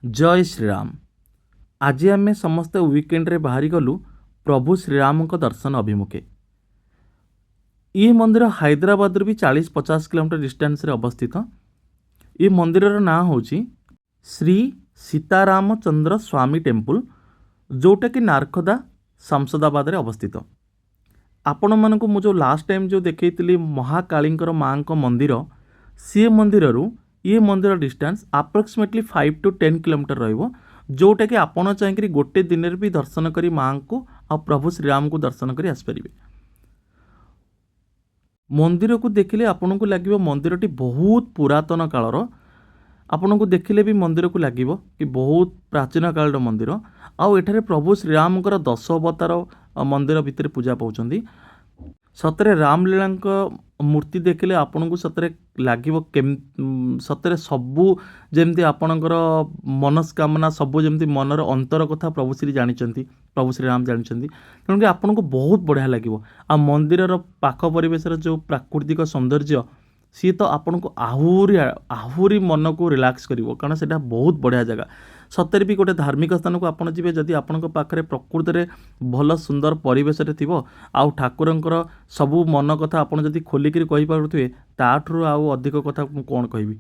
ଜୟ ଶ୍ରୀରାମ। ଆଜି ଆମେ ସମସ୍ତେ ୱିକେଣ୍ଡରେ ବାହାରି ଗଲୁ ପ୍ରଭୁ ଶ୍ରୀରାମଙ୍କ ଦର୍ଶନ ଅଭିମୁଖେ। ଇଏ ମନ୍ଦିର ହାଇଦ୍ରାବାଦରୁ ବି 40-50 କିଲୋମିଟର ଡିଷ୍ଟାନ୍ସରେ ଅବସ୍ଥିତ। ଏ ମନ୍ଦିରର ନାଁ ହେଉଛି ଶ୍ରୀ ସୀତାରାମଚନ୍ଦ୍ର ସ୍ୱାମୀ ଟେମ୍ପୁଲ, ଯେଉଁଟାକି ନାରଖୋଦା ସାମସଦାବାଦରେ ଅବସ୍ଥିତ। ଆପଣମାନଙ୍କୁ ମୁଁ ଯେଉଁ ଲାଷ୍ଟ ଟାଇମ୍ ଯେଉଁ ଦେଖେଇଥିଲି ମହାକାଳୀଙ୍କର ମାଆଙ୍କ ମନ୍ଦିର, ସିଏ ମନ୍ଦିରରୁ ଇଏ ମନ୍ଦିର ଡିଷ୍ଟାନ୍ସ ଆପ୍ରୋକ୍ସିମେଟଲି 5 ଟୁ 10 କିଲୋମିଟର ରହିବ, ଯେଉଁଟାକି ଆପଣ ଚାହିଁକିରି ଗୋଟେ ଦିନରେ ବି ଦର୍ଶନ କରି ମାଆଙ୍କୁ ଆଉ ପ୍ରଭୁ ଶ୍ରୀରାମଙ୍କୁ ଦର୍ଶନ କରି ଆସିପାରିବେ। ମନ୍ଦିରକୁ ଦେଖିଲେ ଆପଣଙ୍କୁ ଲାଗିବ ମନ୍ଦିରଟି ବହୁତ ପୁରାତନ କାଳର। ଆପଣଙ୍କୁ ଦେଖିଲେ ବି ମନ୍ଦିରକୁ ଲାଗିବ କି ବହୁତ ପ୍ରାଚୀନ କାଳର ମନ୍ଦିର। ଆଉ ଏଠାରେ ପ୍ରଭୁ ଶ୍ରୀରାମଙ୍କର ଦଶ ଅବତାର ମନ୍ଦିର ଭିତରେ ପୂଜା ପାଉଛନ୍ତି। ସତରେ ରାମଲୀଳାଙ୍କ ମୂର୍ତ୍ତି ଦେଖିଲେ ଆପଣଙ୍କୁ ସତରେ ଲାଗିବ ସତରେ ସବୁ ଯେମିତି ଆପଣଙ୍କର ମନସ୍କାମନା ସବୁ, ଯେମିତି ମନର ଅନ୍ତର କଥା ପ୍ରଭୁ ଶ୍ରୀ ଜାଣିଛନ୍ତି, ପ୍ରଭୁ ଶ୍ରୀରାମ ଜାଣିଛନ୍ତି। ତେଣୁକରି ଆପଣଙ୍କୁ ବହୁତ ବଢ଼ିଆ ଲାଗିବ। ଆଉ ମନ୍ଦିରର ପାଖ ପରିବେଶର ଯେଉଁ ପ୍ରାକୃତିକ ସୌନ୍ଦର୍ଯ୍ୟ, ସିଏ ତ ଆପଣଙ୍କୁ ଆହୁରି ଆହୁରି ମନକୁ ରିଲାକ୍ସ କରିବ, କାରଣ ସେଇଟା ବହୁତ ବଢ଼ିଆ ଜାଗା। ସତରେ ବି ଗୋଟେ ଧାର୍ମିକ ସ୍ଥାନକୁ ଆପଣ ଯିବେ, ଯଦି ଆପଣଙ୍କ ପାଖରେ ପ୍ରକୃତରେ ଭଲ ସୁନ୍ଦର ପରିବେଶରେ ଥିବ ଆଉ ଠାକୁରଙ୍କର ସବୁ ମନ କଥା ଆପଣ ଯଦି ଖୋଲିକିରି କହିପାରୁଥିବେ, ତାଠାରୁ ଆଉ ଅଧିକ କଥା ମୁଁ କ'ଣ କହିବି?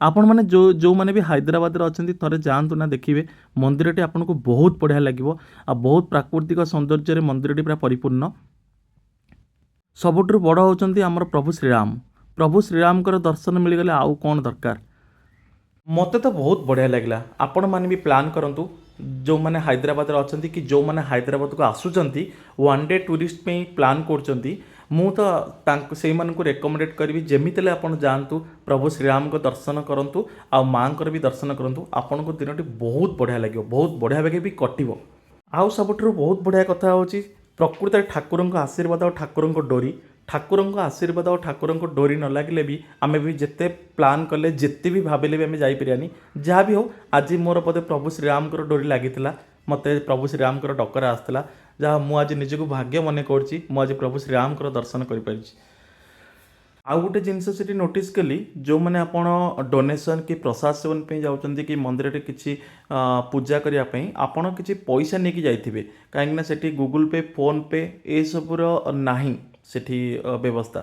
ଆପଣମାନେ ଯେଉଁମାନେ ବି ହାଇଦ୍ରାବାଦରେ ଅଛନ୍ତି, ଥରେ ଯାଆନ୍ତୁ ନା, ଦେଖିବେ ମନ୍ଦିରଟି ଆପଣଙ୍କୁ ବହୁତ ବଢ଼ିଆ ଲାଗିବ। ଆଉ ବହୁତ ପ୍ରାକୃତିକ ସୌନ୍ଦର୍ଯ୍ୟରେ ମନ୍ଦିରଟି ପୁରା ପରିପୂର୍ଣ୍ଣ। ସବୁଠାରୁ ବଡ଼ ହେଉଛନ୍ତି ଆମର ପ୍ରଭୁ ଶ୍ରୀରାମ। ପ୍ରଭୁ ଶ୍ରୀରାମଙ୍କର ଦର୍ଶନ ମିଳିଗଲେ ଆଉ କ'ଣ ଦରକାର? ମୋତେ ତ ବହୁତ ବଢ଼ିଆ ଲାଗିଲା। ଆପଣମାନେ ବି ପ୍ଲାନ୍ କରନ୍ତୁ, ଯେଉଁମାନେ ହାଇଦ୍ରାବାଦରେ ଅଛନ୍ତି କି ଯେଉଁମାନେ ହାଇଦ୍ରାବାଦକୁ ଆସୁଛନ୍ତି, ୱାନ୍ ଡେ ଟୁରିଷ୍ଟ ପାଇଁ ପ୍ଲାନ୍ କରୁଛନ୍ତି। ମୁଁ ତ ତାଙ୍କୁ ସେଇମାନଙ୍କୁ ରେକମେଣ୍ଡେଡ଼ କରିବି, ଯେମିତି ହେଲେ ଆପଣ ଯାଆନ୍ତୁ, ପ୍ରଭୁ ଶ୍ରୀରାମଙ୍କ ଦର୍ଶନ କରନ୍ତୁ ଆଉ ମାଆଙ୍କର ବି ଦର୍ଶନ କରନ୍ତୁ। ଆପଣଙ୍କ ଦିନଟି ବହୁତ ବଢ଼ିଆ ଲାଗିବ, ବହୁତ ବଢ଼ିଆ ଭାବେ ବି କଟିବ। ଆଉ ସବୁଠାରୁ ବହୁତ ବଢ଼ିଆ କଥା ହେଉଛି ପ୍ରକୃତରେ ଠାକୁରଙ୍କ ଆଶୀର୍ବାଦ ଆଉ ଠାକୁରଙ୍କ ଡୋରି। ଠାକୁରଙ୍କ ଆଶୀର୍ବାଦ ଆଉ ଠାକୁରଙ୍କ ଡୋରି ନ ଲାଗିଲେ ବି ଆମେ ବି ଯେତେ ପ୍ଲାନ୍ କଲେ, ଯେତେ ବି ଭାବିଲେ ବି ଆମେ ଯାଇପାରିବାନି। ଯାହା ବି ହଉ, ଆଜି ମୋର ବୋଧେ ପ୍ରଭୁ ଶ୍ରୀରାମଙ୍କର ଡୋରି ଲାଗିଥିଲା, ମୋତେ ପ୍ରଭୁ ଶ୍ରୀରାମଙ୍କର ଡକରା ଆସିଥିଲା। ଯାହା ମୁଁ ଆଜି ନିଜକୁ ଭାଗ୍ୟ ମନେ କରୁଛି, ମୁଁ ଆଜି ପ୍ରଭୁ ଶ୍ରୀରାମଙ୍କର ଦର୍ଶନ କରିପାରିଛି। ଆଉ ଗୋଟେ ଜିନିଷ ସେଠି ନୋଟିସ୍ କଲି, ଯେଉଁମାନେ ଆପଣ ଡୋନେସନ୍ କି ପ୍ରସାଦ ସେବନ ପାଇଁ ଯାଉଛନ୍ତି କି ମନ୍ଦିରରେ କିଛି ପୂଜା କରିବା ପାଇଁ, ଆପଣ କିଛି ପଇସା ନେଇକି ଯାଇଥିବେ, କାହିଁକିନା ସେଠି ଗୁଗୁଲ୍ ପେ, ଫୋନ୍ ପେ ଏସବୁର ନାହିଁ ସେଠି ବ୍ୟବସ୍ଥା।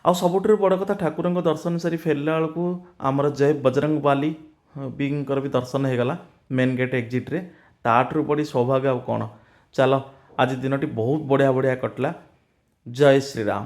ଆଉ ସବୁଠାରୁ ବଡ଼ କଥା, ଠାକୁରଙ୍କ ଦର୍ଶନ ସାରି ଫେରିଲା ବେଳକୁ ଆମର ଜୟ ବଜରଙ୍ଗ ବାଲି ବିଙ୍କର ବି ଦର୍ଶନ ହେଇଗଲା ମେନ୍ ଗେଟ୍ ଏକ୍ଜିଟ୍ରେ। ତାଠାରୁ ବଡ଼ି ସୌଭାଗ୍ୟ ଆଉ କ'ଣ? ଚାଲ, ଆଜି ଦିନଟି ବହୁତ ବଢ଼ିଆ ବଢ଼ିଆ କଟିଲା। ଜୟ ଶ୍ରୀରାମ।